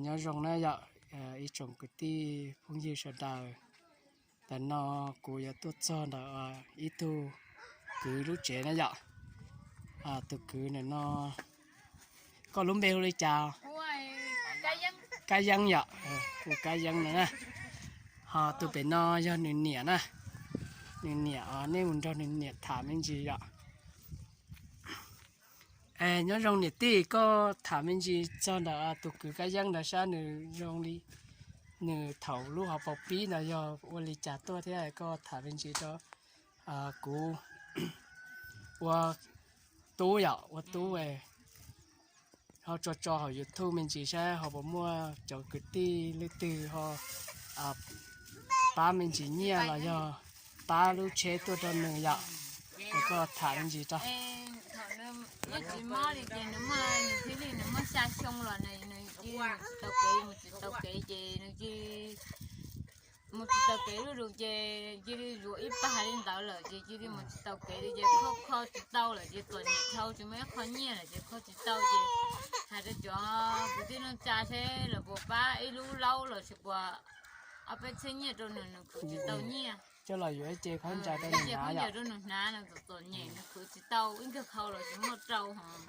Nyob zoo na yom, ib tsoom kwv tij phooj ywg sawv daws. Ntawm no kuv yuav tuaj txog ntawm ib tug kwv lub tsev na yom. Tus kwv ntawm no, koj lub npe hu li cas? Kab Yeeb yom, hu Kab Yeeb no na. Ho tus pem no yog nws niam na. Nws niam, nej mus nrog nws niam tham me ntsis yom. Nyob zoo niam tij, koj tham me ntsis txog ntawm tus kwv Kab Yeeb ntawd saib nws zoo li, nws thaum lub hauv paus pib ntawd yog ua li cas tuaj thiab koj tham me ntsis rau kuv ua tub yom, ua tub ho tso tso hauv YouTube me ntsis saib ho puas muaj cov kwv tij leej twg ho pab me ntsis nyiaj los yog pab lub tsheb tuaj rau nws yom. Koj tham me ntsis rau. Nws tsis mob li ces nws muaj, nws thiaj li nws muaj xya xyoo los nws mus tsis tau kev, mus tsis tau kev ces nws cia li mus tsis tau kev zuj zus ces cia li zuav ib pag li ntawd lawm ces cia li mus tsis tau kev li ces kho kho tsis tau lawm ces txom nyem dhau tsis muaj ib qho nyiaj lawm ces kho tsis tau ces hais rau cov kwv tij neej tsa seb lawv puas pab ib lub laub los sis puas ob peb txhiab nyiaj rau nws, nws khwv tsis tau nyiaj. Coj los yuav ib ce khaub ncaws rau nws hnav, rau nws hnav, nws txom txom nyem, nws khwv tsis tau ib nkawg khau los tsis muaj rau hos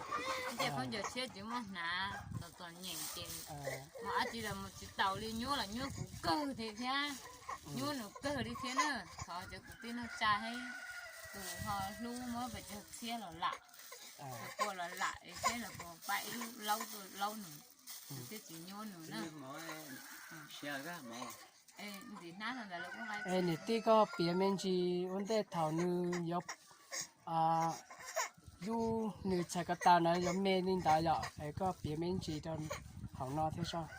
ib ce khaub ncaws tshiab tsis muaj hnav, txom txom nyem ces mus dab tsi los mus tsis taus li, nyuaj los nyuaj kuv kawg li thiab, nyuaj nws kawg li thiab na. Thov cov kwv tij neej tsa thiab tus ho hlub muab pes tsawg txhiab los lam, puas los lam es seb los puas pab ib lub laub, laub nws, nws thiaj tsis nyuaj nws na. Es niam tij, koj piav me ntsis ua ntej thaum nws yuav, lub nws txhais ko taw na yuav me li ntawd yom, es koj piav me ntsis rau hauv no thiab saib.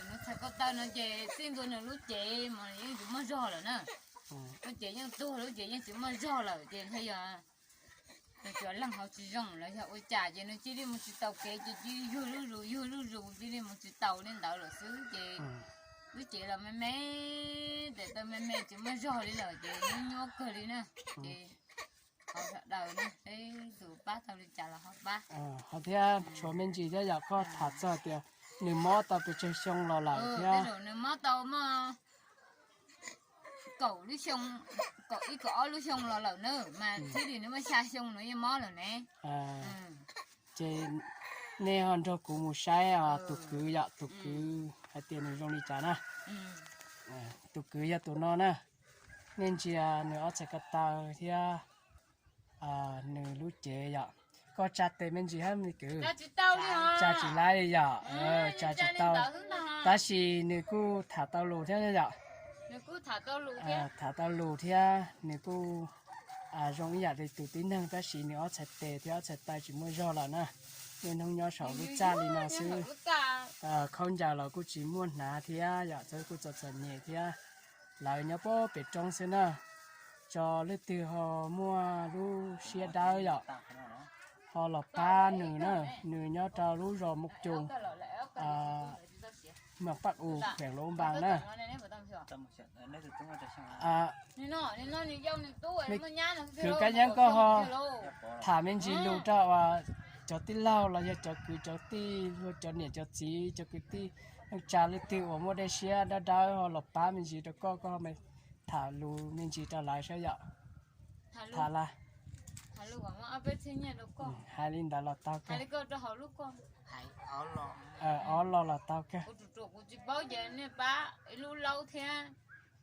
Nws txhais ko taw no ces txij ntua nws lub cev mas yeej tsis muaj zog lawm na. Lub cev yeej tuag, lub cev yeej tsis muaj zog lawm ces thiaj yog nws cov leeg hauv tsis zoo los yog ua cas ces nws cia li mus tsis taus kev ces cia li yuag zuj zus yuag zuj zus cia li mus tsis taus li ntawd lawm xwb ces lub cev los me me, tes taw me me tsis muaj zog li lawm ces nyuaj nyuaj kawg li na. Ces thov sawv daws na, seb tus pab tau li cas los ho pab. Ho thiab tshuav me ntsis thiab yom, koj tham txog tias nws mob tau pes tsawg xyoo los lawm thiab? Nws mob tau muaj kaum lub xyoo, kaum ib kaum ob lub xyoo los lawm na, mas thiaj li nws muaj xya xyoo nws yeej mob lawm ne. Ces nej ho nrog kuv mus saib tus kwv yom, tus kwv hais tias nws zoo li cas na. Tus kwv yog tus no na. Nej ntsia nws ob txhais ko taw thiab nws lub cev yom. Koj tsa tes me ntsis hab me kwv. Tsa tsis laib li yom. Tsa tsis tau. Tab sis nws kuj tham tau lus thiab yom. Tham tau lus thiab nws kuj zoo ib yam li tus tib neeg, tab sis nws ob txhais tes thiab ob txhais taw tsis muaj zog lawm na. Niaj hnub nyob saum lub txaj li no xwb. Khaub ncaws los kuj tsis muaj hnav thiab yom, txawm kuj txom txom nyem thiab. Lawv nyob puag pem roob xwb na. Tso leej twg ho muaj lub siab dawb yom, ho los pab nws na. Nws nyob rau lub zos Mus Coos, Moos Paj Us, kheem Luam Npas na. Kwv Kab Yeeb, koj ho tham me ntsis lus rau cov tij laug los yog cov kwv cov tij, cov niam cov txiv, cov kwv tij neej tsa leej twg uas muaj dej siab dawb dawb ho los pab me ntsis rau koj, koj tham lus me ntsis rau lawv saib yom. Tham lawm. Hais li ntawd los tau kawg. Ob lo los tau kawg. Kuv tsis paub ces nej pab ib lub laub thiab,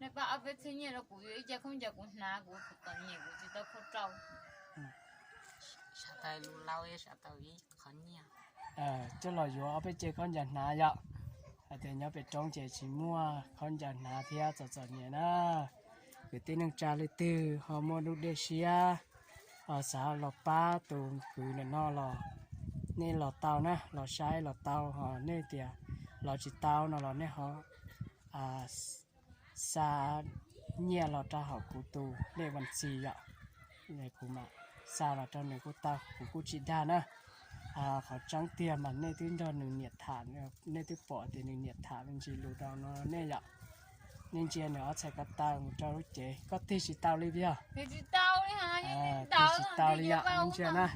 nej pab ob peb txhiab nyiaj rau kuv yuav ib ce khaub ncaws kuv hnav, kuv txom nyem kuv tsis tau khaub rau. Coj los yuav ob peb ce khaub ncaws hnav yom. Hais tias nyob pem roob ces tsis muaj khaub ncaws hnav thiab txom txom nyem na. Kwv tij neej tsa leej twg ho muaj lub dej siab xav los pab tus kwv ntawm no los nej los tau na, los saib los tau, ho nej tias los tsis tau no los nej ho xa nyiaj los rau hauv kuv tus lej vas xis yom, kuv mam xa los rau nws kuj tau, kuv kuj tsis dag na. Qhov tseeb tiag mas nej twb nrog nws niam tham, nej twb pom tias nws niam tham me ntsis lus rau no nej yom. Nej ntsia nws ob txhais ko taw mus rau lub cev, koj tig tsis tau li tiag. Tig tsis tau li yom, nej ntsia na,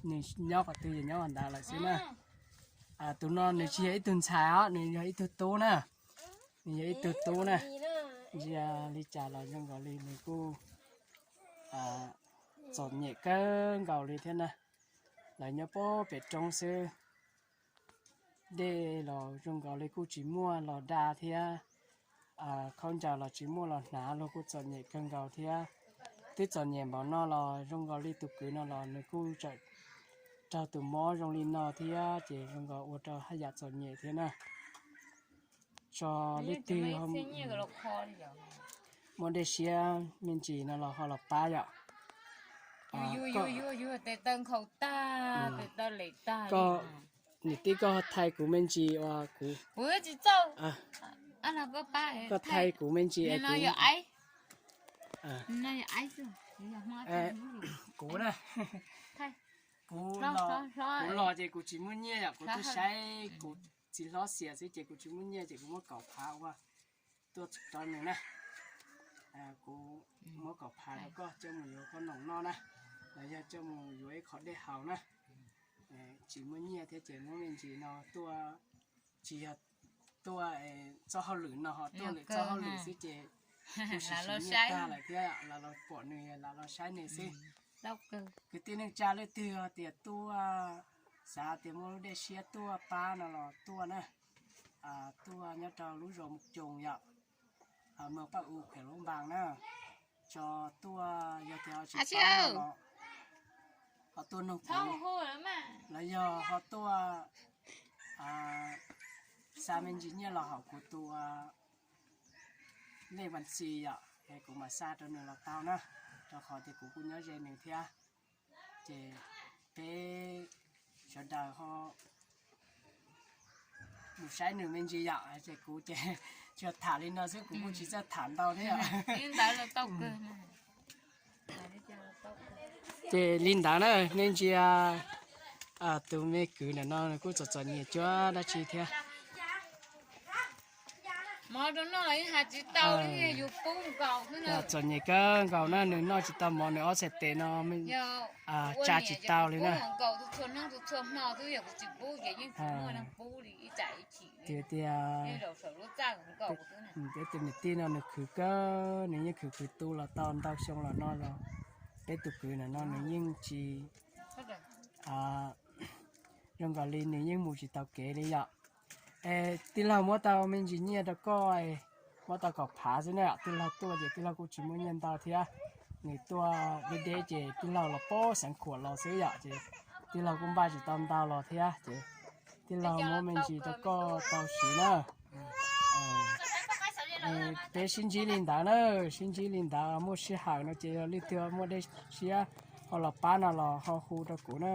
nws nyob qhov twg ces nyob qhov ntawd lawm xwb na. Tus no nws tsis yog ib tug ntxhais os, nws yog ib tug tub na. Nws yog ib tug tub na. Ntsia li cas los zoo nkaus li nws kuj txom nyem kawg nkaus li thiab na. Lawv nyob puag pem roob xwb. Dej los zoo nkaus li kuj tsis muaj los da thiab. Khaub ncaws los tsis muaj los hnav, luag kuj txom nyem kawg nkaus thiab. Twb txom nyem npaum no los zoo nkaus li tus kwv no los nws kuj tseem raug tus mob zoo li no thiab, ces zoo nkaus ua rau haj yam txom nyem thiab na. Tso leej twg muaj dej siab me ntsis no los ho los pab yom. Niam tij, koj thaij kuv me ntsis uas kuv, koj thaij kuv me ntsis es kuv, kuv na, kuv, kuv los ces kuv tsis muaj nyiaj yom, kuv tuaj saib kuv txiv hlob xiam xwb ces kuv tsis muaj nyiaj ces kuv muab kaum phav ua tuaj rau nws na. Kuv muab kaum phav rau koj coj mus yuav koj noom noj na, los yog coj mus yuav ib qho dej haus na. Tsis muaj nyiaj thiab ces muab me ntsis no tuaj, tsis yog tuaj txoj hauj lwm no ho tuaj lwm txoj hauj lwm xwb ces kuv sim sim nyiaj tag lawm thiab, lam los pom nws, lam los saib nws xwb. Kwv tij neej tsa leej twg tias tuaj, xav tias muaj lub dej siab tuaj pab no los tuaj na. Tuaj nyob rau lub zos Mus Coos yom, Moos Paj U, Khuem Lub Npas na. Tso tuaj, yog tias ho tsis pab no los ho tuaj nug kuv, los yog ho tuaj xa me ntsis nyiaj los hauv kuv tus lej vas xis yom, es kuv mam xa rau nws los tau na, rau qhov tias kuv kuj nyob ze nws thiab. Ces peb sawv daws ho mus saib nws me ntsis yom, ces kuv ces tsuas tham li no xwb, kuv kuj tsis txawj tham ntau thiab. Ces li ntawd na, nej ntsia tus me kwv ntawm no nws kuj txom txom nyem cuag dab tsi thiab. Txom nyem kawg nkaus na, nws noj tsis tau mov, nws ob txhais tes no tsa tsis tau li na. Tias, tias peb tus niam tij no nws khwv kawg, nws yeej khwv khwv tu los tau ntau xyoo los no los peb tus kwv ntawm no nws yeej tsis, zoo nkaus li nws yeej mus tsis tau kev li yom. Es tij laug muab tau me ntsis nyiaj rau koj, muab tau kaum phav xwb na. Tij laug tuaj ces tij laug kuj tsis muaj nyiaj ntau thiab, nws tuaj deb deb ces tij laug los pab xeev khuam los xwb yom, ces tij laug kuj npaj tsis tau ntau los thiab ces tij laug muab me ntsis rau koj tau siv na. Peb sib ntsib li ntawd na, sib ntsib li ntawd, muaj sij hawm no ces yog leej twg muaj dej siab ho los pab no los ho hu rau kuv na.